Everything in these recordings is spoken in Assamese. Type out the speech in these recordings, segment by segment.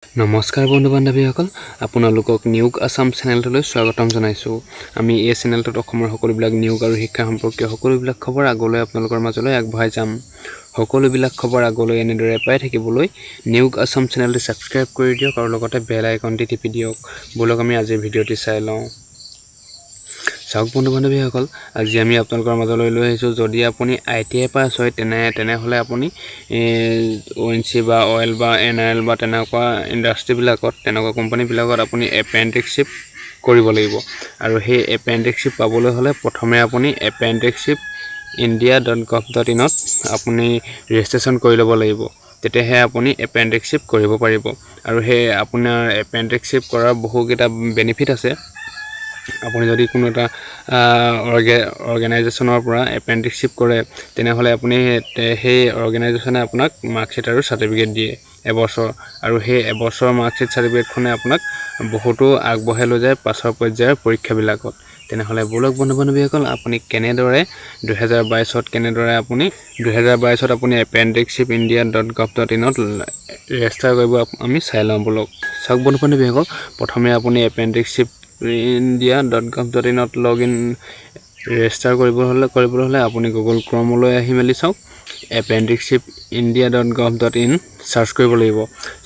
নমস্কাৰ বন্ধু বান্ধৱীসকল, আপোনালোকক নিয়োগ আছাম চেনেলটোলৈ স্বাগতম জনাইছোঁ। আমি এই চেনেলটোত অসমৰ সকলোবিলাক নিয়োগ আৰু শিক্ষা সম্পৰ্কীয় সকলোবিলাক খবৰ আগলৈ আপোনালোকৰ মাজলৈ আগবঢ়াই যাম। সকলোবিলাক খবৰ আগলৈ এনেদৰে পাই থাকিবলৈ নিয়োগ আছাম চেনেলটো ছাবস্ক্ৰাইব কৰি দিয়ক আৰু লগতে বেল আইকনটি টিপি দিয়ক। ব'লক, আমি আজিৰ ভিডিঅ'টি চাই লওঁ। চাওক বন্ধু বান্ধৱীসকল, আজি আমি আপোনালোকৰ মাজলৈ লৈ আহিছোঁ, যদি আপুনি আইটিআই পাছ হয়, তেনেহ'লে আপুনি অ'এনজিচি বা অইল বা এনআৰএল বা তেনেকুৱা ইণ্ডাষ্ট্ৰিবিলাকত, তেনেকুৱা কোম্পানীবিলাকত আপুনি এপ্ৰেণ্টিছশ্বিপ কৰিব লাগিব। আৰু সেই এপ্ৰেণ্টিছশ্বিপ পাবলৈ হ'লে প্ৰথমে আপুনি এপ্ৰেণ্টিছশ্বিপ ইণ্ডিয়া.গভ.ইনত আপুনি ৰেজিষ্ট্ৰেশ্যন কৰি ল'ব লাগিব। তেতিয়াহে আপুনি এপ্ৰেণ্টিছশ্বিপ কৰিব পাৰিব। আৰু সেই আপোনাৰ এপ্ৰেণ্টিছশ্বিপ কৰাৰ বহুকেইটা বেনিফিট আছে। আপুনি যদি কোনো এটা অৰ্গেনাইজেশ্যনৰ পৰা এপ্ৰেণ্টিছশ্বিপ কৰে, তেনেহ'লে আপুনি সেই অৰ্গেনাইজেশ্যনে আপোনাক মাৰ্কশ্বিট আৰু চাৰ্টিফিকেট দিয়ে এবছৰ। আৰু সেই এবছৰৰ মাৰ্কশ্বিট চাৰ্টিফিকেটখনে আপোনাক বহুতো আগবঢ়াই লৈ যায় পাছৰ পৰ্যায়ৰ পৰীক্ষাবিলাকত। তেনেহ'লে ব'লক বন্ধু বান্ধৱীসকল, আপুনি কেনেদৰে 2022ত কেনেদৰে আপুনি 2022ত আপুনি এপ্ৰেণ্টিছশ্বিপ ইণ্ডিয়া.গভ.ইনত ৰেজিষ্টাৰ কৰিব, আমি চাই লওঁ ব'লক। চাওক বন্ধু বান্ধৱীসকল, প্ৰথমে আপুনি এপ্ৰেণ্টিছশ্বিপ ইণ্ডিয়া.গভ.ইনত লগ ইন ৰেজিষ্টাৰ কৰিবলৈ হ'লে আপুনি গুগল ক্ৰমলৈ আহি মেলি চাওক, এপ্ৰেণ্টিছশ্বিপ ইণ্ডিয়া.গভ.ইন চাৰ্চ কৰিব লাগিব।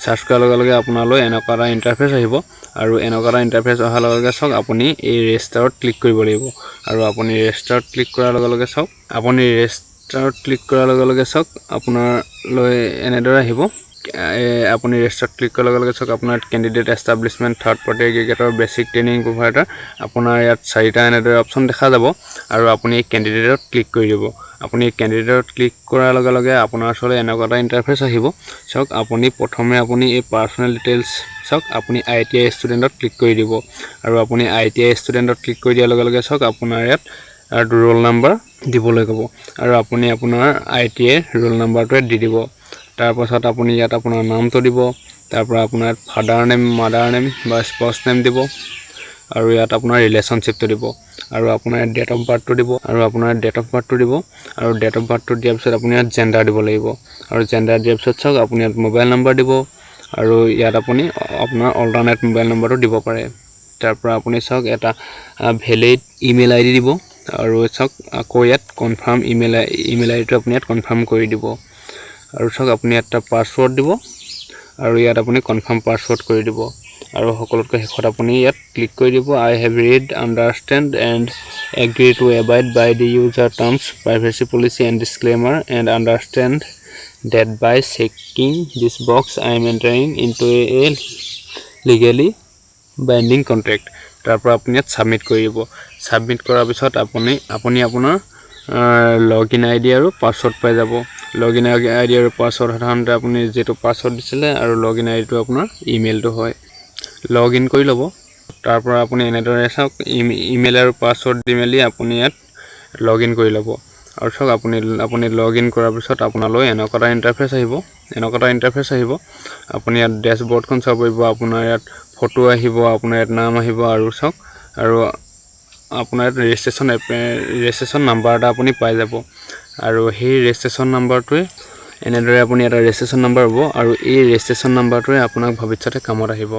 চাৰ্চ কৰাৰ লগে লগে আপোনালৈ এনেকুৱা এটা ইণ্টাৰফেচ আহিব। আৰু এনেকুৱা এটা ইণ্টাৰফেচ অহাৰ লগে লগে চাওক, আপুনি এই ৰেজিষ্টাৰত ক্লিক কৰিব লাগিব। আৰু আপুনি ৰেজিষ্টাৰত ক্লিক কৰাৰ লগে লগে চাওক, আপুনি ৰেজিষ্টাৰত ক্লিক কৰাৰ লগে লগে চাওক, আপোনালৈ এনেদৰে আহিব। আপুনি ৰেজিষ্টাৰত ক্লিক কৰাৰ লগে লগে চাওক, আপোনাৰ candidate, establishment, third party aggregator, basic training provider, আপোনাৰ ইয়াত চাৰিটা এনেদৰে অপশ্যন দেখা যাব। আৰু আপুনি এই কেণ্ডিডেটত ক্লিক কৰি দিব। আপুনি কেণ্ডিডেটত ক্লিক কৰাৰ লগে লগে আপোনাৰ ওচৰলৈ এনেকুৱা এটা ইণ্টাৰফেচ আহিব। চাওক, আপুনি প্ৰথমে আপুনি এই পাৰ্চনেল ডিটেইলছ, চাওক, আপুনি আইটিআই ষ্টুডেণ্টত ক্লিক কৰি দিব। আৰু আপুনি আইটিআই ষ্টুডেণ্টত ক্লিক কৰি দিয়াৰ লগে লগে চাওক, আপোনাৰ ইয়াত ৰোল নাম্বাৰ দিবলৈ ক'ব। আৰু আপুনি আপোনাৰ আইটিআই ৰোল নাম্বাৰটোৱে দি দিব। তাৰপাছত আপুনি ইয়াত আপোনাৰ নামটো দিব। তাৰপৰা আপোনাৰ ইয়াত ফাদাৰ নেম, মাদাৰ নেম বা স্পাউচ নেম দিব। আৰু ইয়াত আপোনাৰ ৰিলেশ্যনশ্বিপটো দিব। আৰু আপোনাৰ ইয়াত ডেট অফ বাৰ্থটো দিব। আৰু আপোনাৰ ডেট অফ বাৰ্থটো দিব। আৰু ডেট অফ বাৰ্থটো দিয়াৰ পিছত আপুনি ইয়াত জেণ্ডাৰ দিব লাগিব। আৰু জেণ্ডাৰ দিয়াৰ পিছত চাওক, আপুনি ইয়াত মোবাইল নাম্বাৰ দিব। আৰু ইয়াত আপুনি আপোনাৰ অল্টাৰনেট মোবাইল নাম্বাৰটো দিব পাৰে। তাৰপৰা আপুনি চাওক, এটা ভেলিড ইমেইল আইডি দিব। আৰু চাওক, আকৌ ইয়াত কনফাৰ্ম ইমেইল আইডিটো আপুনি ইয়াত কনফাৰ্ম কৰি দিব। আৰু চাওক, আপুনি ইয়াত এটা পাছৱৰ্ড দিব। আৰু ইয়াত আপুনি কনফাৰ্ম পাছৱৰ্ড কৰি দিব। আৰু সকলোতকৈ শেষত আপুনি ইয়াত ক্লিক কৰি দিব, "I have read, understand and agree to abide by the user terms, privacy policy and disclaimer and understand that by checking this box I am entering into a legally binding contract." তাৰপৰা আপুনি ইয়াত ছাবমিট কৰি দিব। ছাবমিট কৰাৰ পিছত আপুনি আপোনাৰ লগ ইন আইডি আৰু পাছৱৰ্ড পাই যাব। লগ ইন আইডি আৰু পাছৱৰ্ড, সাধাৰণতে আপুনি যিটো পাছৱৰ্ড দিছিলে আৰু লগ ইন আইডিটো আপোনাৰ ইমেইলটো হয়। লগ ইন কৰি ল'ব। তাৰপৰা আপুনি এনেদৰে চাওক, ইমেইল আৰু পাছৱৰ্ড দি মেলি আপুনি ইয়াত লগ ইন কৰি ল'ব। আৰু চাওক, আপুনি লগ ইন কৰাৰ পিছত আপোনালৈ এনেকুৱা এটা ইণ্টাৰফেচ আহিব। এনেকুৱা এটা ইণ্টাৰফেচ আহিব। আপুনি ইয়াত ডেছবৰ্ডখন চাব পাৰিব। আপোনাৰ ইয়াত ফটো আহিব, আপোনাৰ ইয়াত নাম আহিব। আৰু চাওক, আৰু আপোনাৰ ইয়াত ৰেজিষ্ট্ৰেশ্যন নাম্বাৰ এটা আপুনি পাই যাব। আৰু সেই ৰেজিষ্ট্ৰেশ্যন নাম্বাৰটোৱে, এনেদৰে আপুনি এটা ৰেজিষ্ট্ৰেশ্যন নাম্বাৰ পাব। আৰু এই ৰেজিষ্ট্ৰেশ্যন নাম্বাৰটোৱে আপোনাক ভৱিষ্যতে কামত আহিব।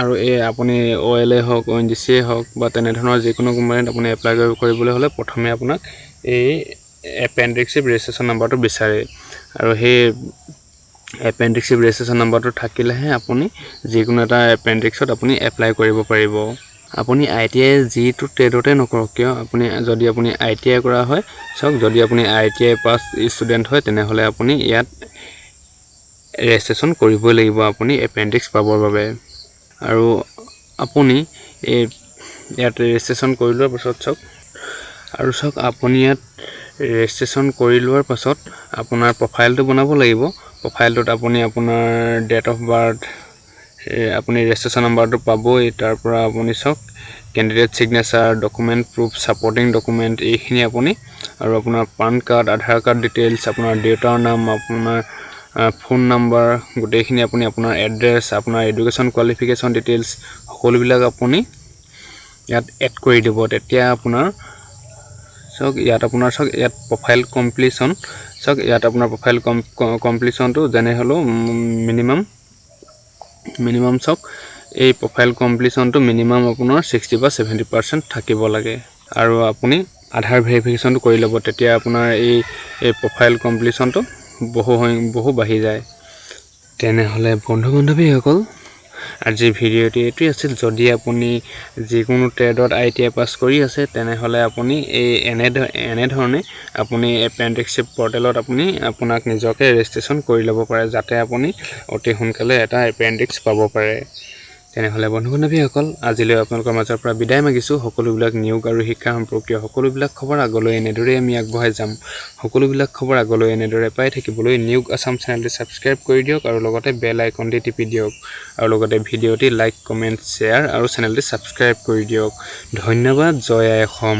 আৰু এই আপুনি অইলে হওক, অ'এনজিচিয়ে হওক বা তেনেধৰণৰ যিকোনো কোম্পানীত আপুনি এপ্লাই কৰিবলৈ হ'লে প্ৰথমে আপোনাক এই এপ্ৰেণ্টিছশ্বিপ ৰেজিষ্ট্ৰেশ্যন নাম্বাৰটো বিচাৰে। আৰু সেই এপ্ৰেণ্টিছশ্বিপ ৰেজিষ্ট্ৰেশ্যন নাম্বাৰটো থাকিলেহে আপুনি যিকোনো এটা এপ্ৰেণ্টিছত আপুনি এপ্লাই কৰিব পাৰিব। আপুনি আইটিআই যিটো ট্ৰেডতে নকৰক কিয়, আপুনি যদি আপুনি আইটিআই কৰা হয়, চাওক, যদি আপুনি আইটিআই পাছ ষ্টুডেণ্ট হয়, তেনেহ'লে আপুনি ইয়াত ৰেজিষ্ট্ৰেশ্যন কৰিবই লাগিব আপুনি এপ্ৰেণ্টিছ পাবৰ বাবে। আৰু আপুনি এই ইয়াত ৰেজিষ্ট্ৰেশ্যন কৰি লোৱাৰ পাছত চাওক, আৰু চাওক, আপুনি ইয়াত ৰেজিষ্ট্ৰেশ্যন কৰি লোৱাৰ পাছত আপোনাৰ প্ৰফাইলটো বনাব লাগিব। প্ৰফাইলটোত আপুনি আপোনাৰ ডেট অফ বাৰ্থ, আপুনি ৰেজিষ্ট্ৰেশ্যন নাম্বাৰটো পাবই। তাৰপৰা আপুনি চাওক, candidate signature, document proof, supporting document, এইখিনি আপুনি আৰু আপোনাৰ পান কাৰ্ড, আধাৰ কাৰ্ড ডিটেইলছ, আপোনাৰ দেউতাৰ নাম, আপোনাৰ ফোন নাম্বাৰ, গোটেইখিনি আপুনি আপোনাৰ এড্ৰেছ, আপোনাৰ এডুকেশ্যন কোৱালিফিকেশ্যন ডিটেইলছ, সকলোবিলাক আপুনি ইয়াত এড কৰি দিব। তেতিয়া আপোনাৰ চাওক, ইয়াত আপোনাৰ চাওক, ইয়াত প্ৰফাইল কমপ্লিশ্যন, চাওক, ইয়াত আপোনাৰ প্ৰফাইল কমপ্লিশ্যনটো যেনে হ'লেও মিনিমাম মিনিমাম চাওক, এই প্ৰফাইল কমপ্লিশ্যনটো মিনিমাম আপোনাৰ 60 বা 70% থাকিব লাগে। আৰু আপুনি আধাৰ ভেৰিফিকেশ্যনটো কৰি ল'ব, তেতিয়া আপোনাৰ এই প্ৰফাইল কমপ্লিশ্যনটো বহু বহু বাঢ়ি যায়। তেনেহ'লে বন্ধু বান্ধৱীসকল, আজিৰ ভিডিঅ'টি এইটোৱে আছিল। যদি আপুনি যিকোনো ট্ৰেডত আইটিআই পাছ কৰি আছে, তেনেহ'লে আপুনি এই এনেধৰণে আপুনি এপ্ৰেণ্টিছশ্বিপ পৰ্টেলত আপুনি আপোনাক নিজকে ৰেজিষ্ট্ৰেশ্যন কৰি ল'ব পাৰে, যাতে আপুনি অতি সোনকালে এটা এপ্ৰেণ্টিছ পাব পাৰে। তেনেহ'লে বন্ধু বান্ধৱীসকল, আজিলৈ আপোনালোকৰ মাজৰ পৰা বিদায় মাগিছোঁ। সকলোবিলাক নিয়োগ আৰু শিক্ষা সম্পৰ্কীয় সকলোবিলাক খবৰ আগলৈ এনেদৰেই আমি আগবঢ়াই যাম। সকলোবিলাক খবৰ আগলৈ এনেদৰে পাই থাকিবলৈ নিয়োগ আছাম চেনেলটি ছাবস্ক্ৰাইব কৰি দিয়ক আৰু লগতে বেল আইকনটি টিপি দিয়ক আৰু লগতে ভিডিঅ'টি লাইক, কমেণ্ট, শ্বেয়াৰ আৰু চেনেলটি ছাবস্ক্ৰাইব কৰি দিয়ক। ধন্যবাদ। জয় আই অসম।